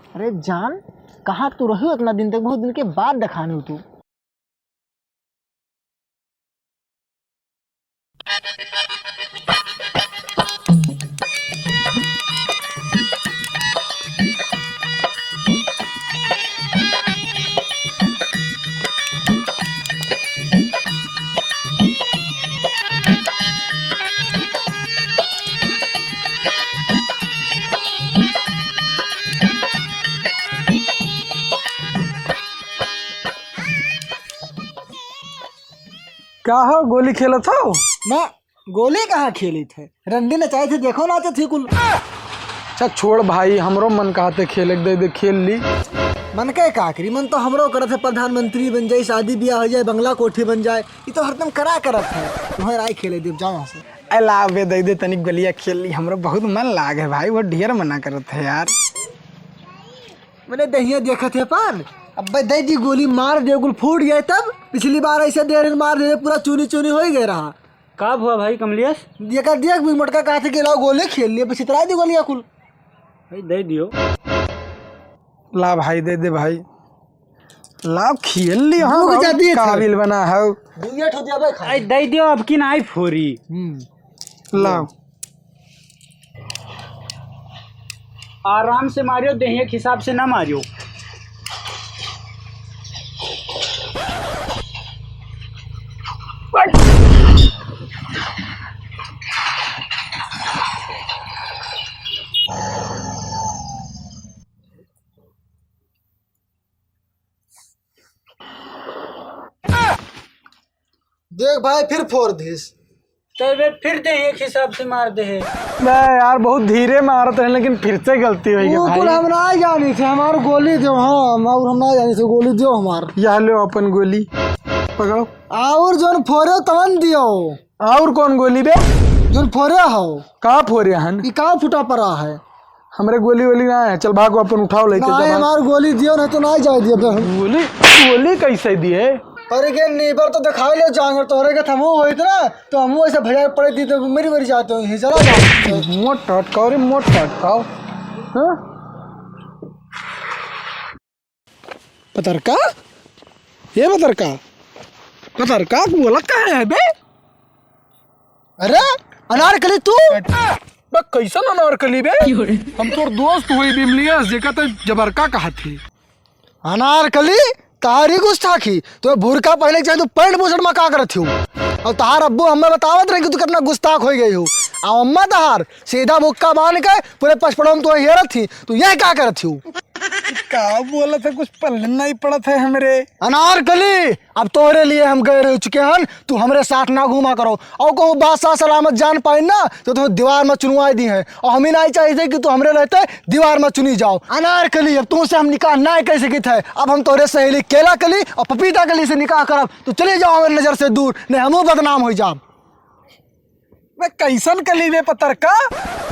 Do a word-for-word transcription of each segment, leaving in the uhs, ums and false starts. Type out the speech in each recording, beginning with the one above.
अरे जान, कहाँ तू रही इतना दिन तक? बहुत दिन के बाद देखानी हो तू। का हो, गोली खेलत हो? ना, गोली कहाँ खेलित है? रंडी नचाए थे, देखो नाचे थे कुल। अच्छा छोड़ भाई, हमरो मन कहते खेले के, दे दे खेल ली। मन के का करी, मन तो हमरो करत है प्रधानमंत्री बन जाई, शादी ब्याह हो जाए, बंगला कोठी बन जाए, ये तो हरदम करा करत है। तुम्हें राय खेले देव, जाओ यहाँ से। ए लाओ बे, दे दे तनिक गोलिया खेल ली, हमरो बहुत मन लाग है भाई, वो ढेर मना करत है यार। मैंने दहिया देखत है पर अब दे दी गोली, मार दे, गुल फूट जाए तब। पिछली बार ऐसे देर मार दे, पूरा चूनी चूनी हो ही गया रहा। का हुआ भाई कमलेश? ये कर दिया, मोटका कहा था कि लाओ गोली खेल लिए, बस इतना दी गोलियां कुल। भाई दे दियो। ला भाई, दे दे भाई, ला खेल ली। हाँ, रुक जा, दिए थे। काबिल बना है। दुइया ठो दिया भाई, खा। आई दे दियो, अब की ना आई फोरी। हम्म। ला। आराम से मारियो, देहिया के हिसाब से ना मारियो। देख भाई, फिर फोड़ दिस। तो वे फिर देहिया के हिसाब से मार दे है। बे यार, बहुत धीरे मारत रहे, लेकिन फिर से गलती हो गई वो भाई। कुल हम ना जानी थे, हमार गोली दो। हाँ, हम और हम ना जानी थे, गोली दो हमार। यह लो अपन गोली, पकड़ो। और जोन फोरे तवन दियो। और कौन गोली बे? जोन फोरे हो। का फोरे हन? ई का फुटा पड़ा है? हमरे गोली वोली ना है, चल भागो, अपन उठाओ लेके ना, जा, भाग। हमार गोली दियो, नहीं तो ना जाए दियो बे। गोली, गोली कैसे दिए? अरे के नीबर तो दिखाई ले जांगर, तोहरे के थमू होइत ना, तो हमू ऐसे भजा पड़े दी तो मेरी मरी जाते हो, ये चला जाओ। मोट टटकाओ रे, मोट टटकाओ। हाँ? पतरका? ये पतरका? पतरका बोला कहाँ है बे? अरे, अनारकली तू? बे, कैसन अनारकली बे? हम तोर दोस्त हुई बिमलियस, जेका ते जबरका कहत ही। अनारकली, तारी गुस्ताखी। तो बुरका पहने के चाहे तू पैंट बुशर्ट में का करत हो? और तहार अब्बू हमें बतावत रहे कि तू कितना गुस्ताख हो गई हो। और अम्मा तहार सीधा बुक्का बांध के पूरे पचपड़ों में तो हेरत थी, तू यह का करत हो? का बोलत है, कुछ पल्ले नहीं पड़त है हमरे। अनारकली, अब तोहरे लिए हम गए रह चुके हन, तू हमरे साथ ना घूमा करो। और कहूँ बादशाह सलामत जान पाए ना, तो तुम्हें दीवार में चुनवाई दी है। और हम ही नहीं चाहिए कि तू हमरे रहते दीवार में चुनी जाओ। अनारकली, अब तुमसे हम निकाह ना कर सकित है। अब हम तोहरे सहेली केला कली और पपीता कली से निकाह करब। तो चले जाओ हमारे नजर से दूर, नहीं हमहू बदनाम हो जाब। बे, कैसन कली बे पतरका?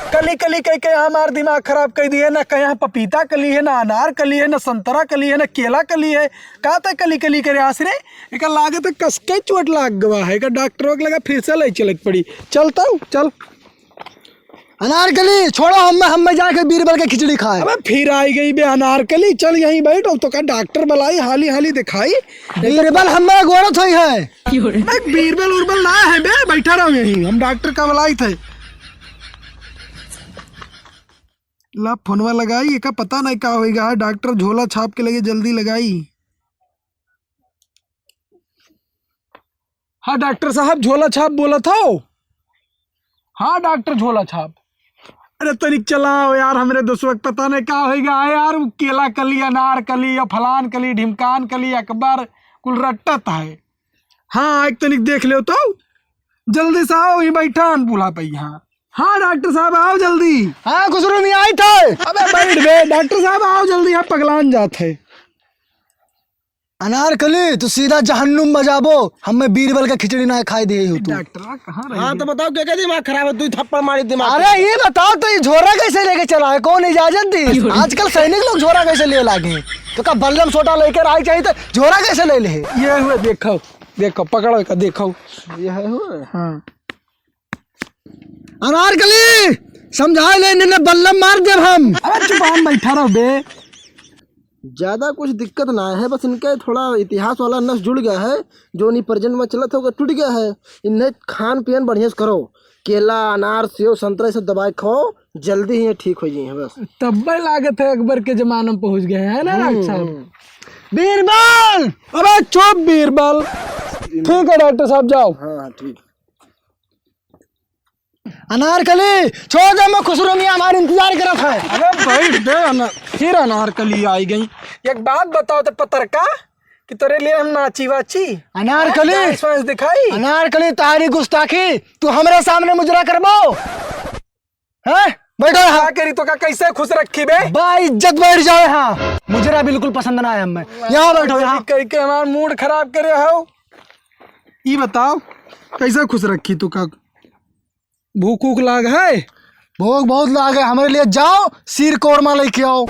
कली कली कह के हमार दिमाग खराब कर दिए, ना कहीं पपीता कली है, ना अनार कली है, ना संतरा कली है, ना केला कली है। का ते कली कली करे आस रे? एका लागत है कसके चोट लाग गवा है, एका डॉक्टरों के लगा फिर से ले चले के पड़ी। चल तो, चल। अनारकली, छोड़ो हमें, हमें जाके बीरबल के खिचड़ी खाए। अबे फिर आई गई बे अनारकली, चल यहीं बैठ, अब तो का डॉक्टर बुलाई, हाली हाली दिखाई। बीरबल हमें गोरत हुई है। बे, बीरबल उरबल ना है बे, बैठा रहो यहीं, हम डॉक्टर का बुलाई थे। ला फोनवा लगाई, एका पता नहीं का होइगा है, डॉक्टर झोला छाप के लगे जल्दी लगाई। हाँ डॉक्टर साहब, झोला छाप बोलत हो? हाँ डॉक्टर झोला छाप। अरे तनिक चलाओ यार, हमरे दोस्तवा के पता नहीं का होइगा है यार, वो केला कली, अनार कली, या फलान कली, ढिमकान कली, अकबर, कुल रट्टत है। हाँ, एक तनिक देख लो तो, जल्दी से आओ, ये बैठा अनपुला पे यहाँ। हाँ डॉक्टर साहब, आओ जल्दी। हाँ खुसरू मियाँ, आई थे। अबे बैठ बे, डॉक्टर साहब आओ जल्दी, आप पगलान जात है। अनारकली, तू सीधा जहन्नुम में जाबो, हमें बीरबल का खिचड़ी ना खाई दिए हो तू। डॉक्टर कहाँ रह हाँ, गए? तो बताओ, क्या, क्या दिमाग खराब है? दो थप्पड़ मारी दिमाग अरे, पे। ये बताओ, तो ये झोरा कैसे लेके चला है? कौन इजाजत दी? आजकल सैनिक लोग झोरा कैसे ले लागे? तो का बल्लम सोटा लेकर आई चाहिए, तो झोरा कैसे ले ले? ये हुए, देखो, देखो, पकड़ो का, देखो। ये है हुए? हाँ। अनारकली, समझा ले, इन्हें बल्लम मार देब हम। अरे चुप, हम बैठा रहो बे। ज्यादा कुछ दिक्कत ना है, बस इनके थोड़ा इतिहास वाला नस जुड़ गया है, जो नहीं present में चलत है, वो टूट गया है। इन्हें खान पियन बढ़िया से करो, केला, अनार, सेव, संतरा, ये सब दबाए खाओ, जल्दी ही ये ठीक हो जाइए बस। तब्बे लागत है अकबर के जमाना में पहुंच गए हैं ना, हम्म, डॉक्टर साहब? हम्म। बीरबल! अबे चुप बीरबल। ठीक है डॉक्टर साहब, जाओ। हाँ, हाँ, ठीक। अनारकली, छोड़ दे, मैं खुसरू मियाँ हमार इंतजार करत है। अरे बैठ दे, अना-, फिर अनारकली आई गई। एक बात बताओ तो पतरका, कि तोरे लिए हम नाची वाची? अनारकली, हाँ, dance वांस दिखाई? अनारकली, तारी गुस्ताखी, तू हमरे सामने मुजरा करबो? हैं? बैठो यहाँ। का करी तो का, कैसे खुश रखी बे? बा इज्जत बैठ जाओ यहाँ। मुजरा बिल्कुल पसंद ना है हमें। यहाँ बैठो यहाँ। कह के हमार mood खराब करे हो। ई बताओ, कैसे खुश रखी तो का? भूख ऊख लाग है? भूख बहुत लाग है, हमरे लिए जाओ, शीर कोरमा लेके आओ,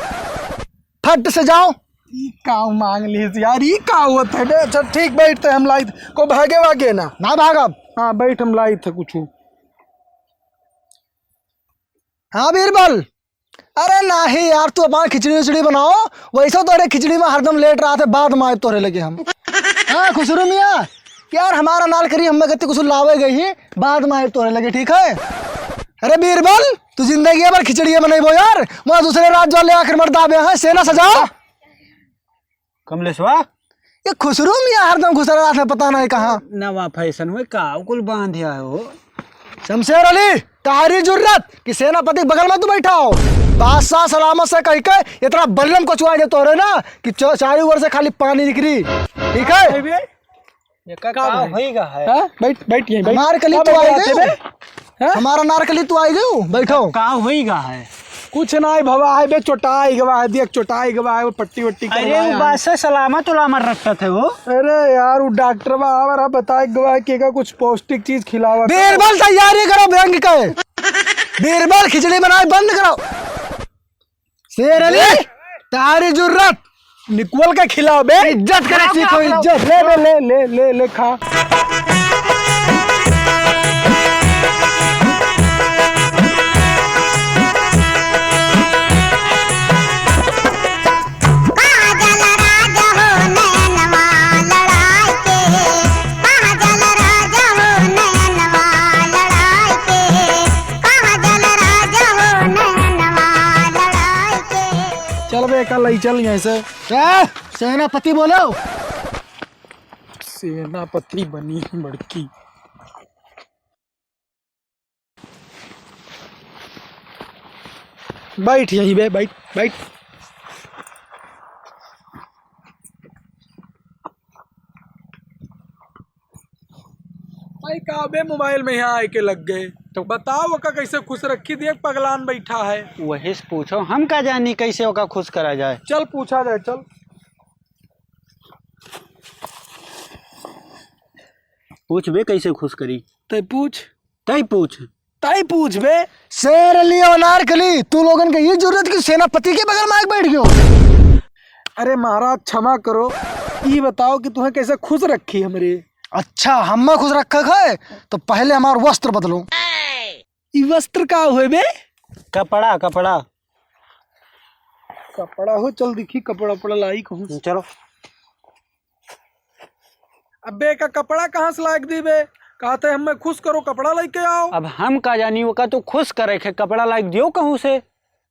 फट से जाओ। ई का मांग लिस यार, ई का होत है बे? अच्छा ठीक, बैठ, ते हम लाइत, को भागे वागे ना? ना भागब। हाँ बैठ, हम लाइत है कुछ। हाँ बीरबल। अरे नाही यार, तू अपन खिचड़ी उचड़ी बनाओ, वैसे तोरे खिचड़ी में हरदम late रहत है, बाद में आए तोरे लगे हम। हाँ खुसरू मियाँ, यार हमार अनारकली हमें कहते कुछ लावे गई ही, बाद में आए तोरे लगे, ठीक है? अरे बीरबल, तू जिंदगी भर खिचड़ी बनइबो यार, वहाँ दूसरे राज्य वाले आखिर मर्द आवे हैं, सेना सजाओ। कमलेशवा? ये खुसरू मियाँ हरदम घुसल रहत है, पता नहीं कहाँ। नवा fashion हुए का, कुल बांध आए हो। शमशेर अली, तारी जुर्रत कि सेनापति बगल में तू बैठा हो। बादशाह सलामत से कह के इतना बल्लम को चुआ दे तोरे ना कि च-, चारों ओर से खाली पानी निकली। ठीक है? भाई बे, ये का, का का भाई? होई गा है? हाँ? बैठ, बैठ यहीं, बैठ। अनारकली का तू बैठ आई गए गई? बे? हाँ? हमार अनारकली तू आई गई? बैठो। का होई गा है? कुछ ना है भवा है बे, चोटाई गवा है, देख चोटाई गवा है, वो पट्टी वट्टी अरे करवाया वो है। बादशाह सलामत उलामत रखत है वो। अरे यार, वो डॉक्टर बा आवर है, बताए गवा है कि एका कुछ पौष्टिक चीज खिलावा करो। बीरबल तैयारी करो बैंक के। बीरबल खिचड़ी बनाए बंद करो। शेर अली, तारी जुर्रत। निकुअल का खिलाओ बे। इज्जत करे सीखो, इज्जत। ले बे, ले, ले, ले, ले, खा। काजल राजा हो नैनवा लड़ाई के, काजल राजा हो नैनवा लड़ाई के, काजल राजा हो नैनवा लड़ाई के। चल बे, एका लई चल यहाँ से। ए, सेनापति बोलो। सेनापति बनी बड़की। बैठ यहीं बे, बैठ, बैठ। भाई का बे मोबाइल में यहाँ आए के लग गए। तो बताओ ओका कैसे खुश रखी, देख पगलान बैठा है। वही से पूछो, हम का जानी कैसे ओका खुश करा जाए। चल पूछा जाए, चल। पूछ बे कैसे खुश करी। तै पूछ। तै पूछ। तै पूछ बे। शेर अली और अनारकली, तू लोगन के ये जरूरत कि सेनापति के बगल में आके बैठ गयो। अरे महाराज क्षमा करो, ई बताओ कि तुम्हें कैसे खुश रखी हमरे। अच्छा, हम्मा खुश रखा है तो पहले हमार वस्त्र बदलो। ई वस्त्र का होए बे? कपड़ा, कपड़ा। कपड़ा हो, चल दिखी, कपड़ा उपड़ा लाई कहूँ से। चलो। अबे का कपड़ा कहाँ से लाइक दी बे? कहते हमें खुश करो, कपड़ा लेके आओ। अब हम का जानी, ओका तो खुश करे के कपड़ा लाइक दियो कहूँ से।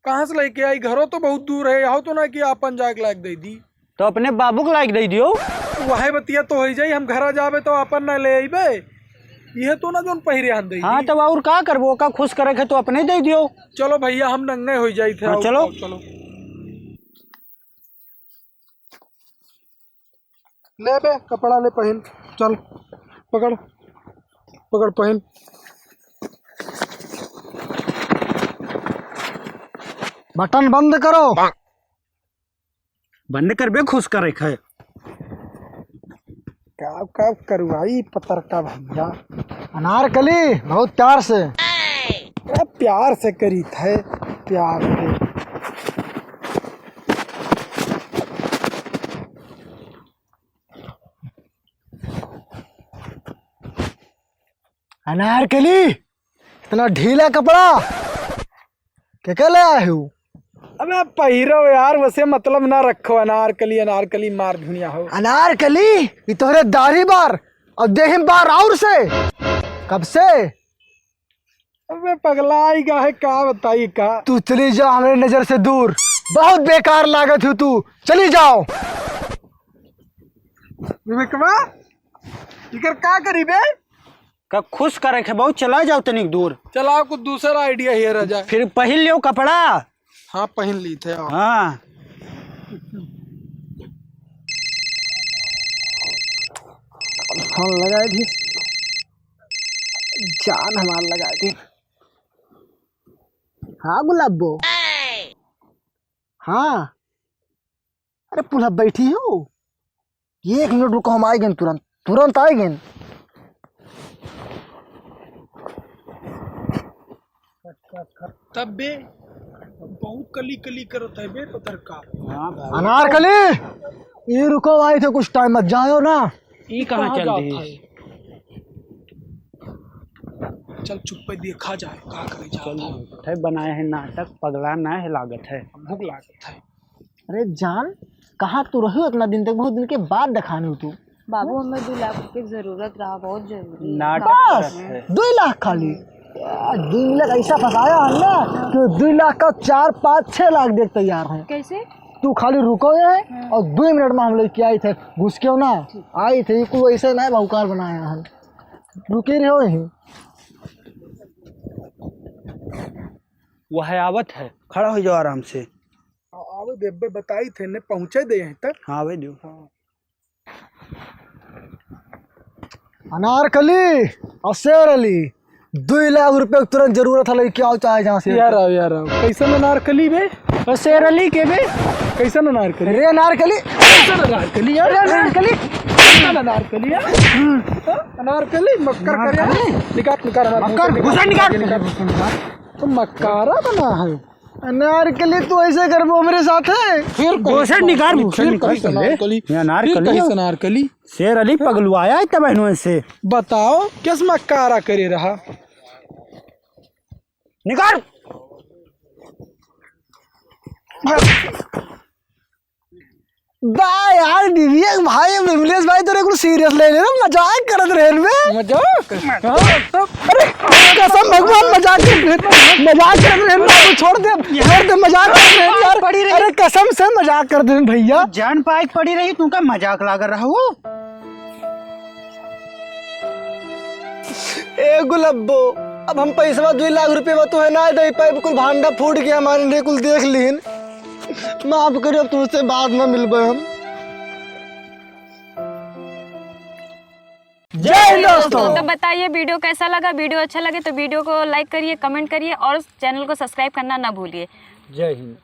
कहाँ से लेके आई? घरो तो बहुत दूर है, यहाँ तो ना कि आपन जाके लाइक दे दी। तो अपने बाबू के लाइक दे दियो। वही बतिया तो हो जाई, हम घरा जाबे तो आपन ना ले आईबे। यह तो ना जोन पहिरे हन दे हाँ, दी। तब और का करबो, ओका खुश करे के तो अपने दे दियो। चलो भैया, हम नंगे हो जाई थे। हाँ, आओ, चलो। आओ, चलो। ले बे, कपड़ा ले पहिन, चल, पकड़, पकड़ पहिन। बटन बंद करो। बंद कर बे, खुश करे खे। का, का करवाई पतरका भैया? अनारकली, बहुत प्यार से। अरे प्यार से करी थे, प्यार से। अनारकली, इतना ढीला कपड़ा के, के ले आए हो? ना पहिरो यार, वसे मतलब ना रखो, अनारकली, अनारकली मार धुनिया हो। अनारकली? ई तोहरे दाढ़ी बार और देहिम बार और से? कब से? अबे पगलाई गा है, का बताई का? तू चली जा हमरे नजर से दूर, बहुत बेकार लागत हो तू, चली जाओ। विवेकवा, इकर का करी बे? का खुश करे के बहुत, चला जाओ तनिक दूर। चलाओ, कुछ दूसरा idea हेरा जाए। फिर पहिन लियो कपड़ा। हाँ, पहिन ली थे, आओ। हाँ। फोन लगाए दी, जान हमार लगाए दी। हाँ गुलाबो। हाँ। अरे पुलहा बैठी हो, एक मिनट रुको, हम आए गए तुरंत, तुरंत आए गए। तब बे बहुत कली कली करत है बे पतरका। हाँ भाई। अनारकली, ये रुको भाई, थे कुछ टाइम मत जाओ ना। ई कहाँ कहाँ चल जात दी? है? चल चुप्पे देखा जाए का करे जात चल, है। थे बनाए हैं नाटक, पगला ना है लागत है। भूख लागत है। अरे जान, कहाँ तू रहो इतना दिन तक, बहुत दिन के बाद दिखाने हो तू। बाबू, हमें दो लाख रुपए की जरूरत रहा, बहुत जरूरी है। नाटक बस करत है। दो लाख खाली? यार, दो लाख ऐसा फंसाया हम ना कि दो लाख का चार, पाँच, छह लाख देख तैयार है। कैसे? तू खाली रुको यहाँ हाँ। और दो मिनट में हम लेके आई थे, घुस के हो ना, ठीक। आई थे, कोई ऐसे नहीं बहुकार बनाया है, रुके रहो यहीं। वह आवत है, खड़ा हो जाओ आराम से। आ-, आवे दे, अब्बे बताई थे ने, पहुँचे दे यहीं तक। हाँ, आवे दो। हाँ। अनारकली और शेर अली, दो लाख रुपए की तुरंत जरूरत है, लेके आओ चाहे जहाँ से। यार आओ, यार आओ। कैसन अनारकली बे? और शेर अली के बे? कैसन अनारकली? रे अनारकली। कैसन अनारकली यार? अरे अनारकली। कैसन अनारकली यार? हाँ? अनारकली, मक्कर कर यार। अनारकली। निकाल, निकाल, अनारकली मक्कर, निकाल, घुसा निकाल। निकाल। तो मक्कारा बना है। अनारकली, तू ऐसे करबो हमरे साथ है? फिर कहीं गोसर निकाल, अनारकली, फिर फिर कहीं कहीं अनारकली, ये अनारकली फिर कहीं हो। अनारकली। शेर अली पगलवाया है तब इन्होंने से। बताओ, किस मक्कारा करे रहा? निकाल। बा यार, विवेक भाई, विमलेश भाई, तोरे कुछ serious ले ले, मजाक करत रहे बे। मजाक? हाँ। अरे, कसम भगवान, मजाक करत रहे, मजाक करत रहे, बाबू, छोड़ दे, छोड़ दे, मजाक करत रहे यार। पड़ी रही। अरे, कसम से मजाक करत रहे भैया। जान पाए के पड़ी रही, तुमका मजाक लाग रहा हो। ए गुलब्बो, अब हम पैसवा दुई लाख रुपया तो है ना दे पाए, कुल भांडा फूट गया, हमारे ने कुल देख लीन। माफ करियो, अब तुमसे बाद में मिलबे हम। जय हिंद दोस्तों। तो बताइए वीडियो कैसा लगा, वीडियो अच्छा लगे तो वीडियो को like करिए, comment करिए और चैनल को subscribe करना ना भूलिए। जय हिंद।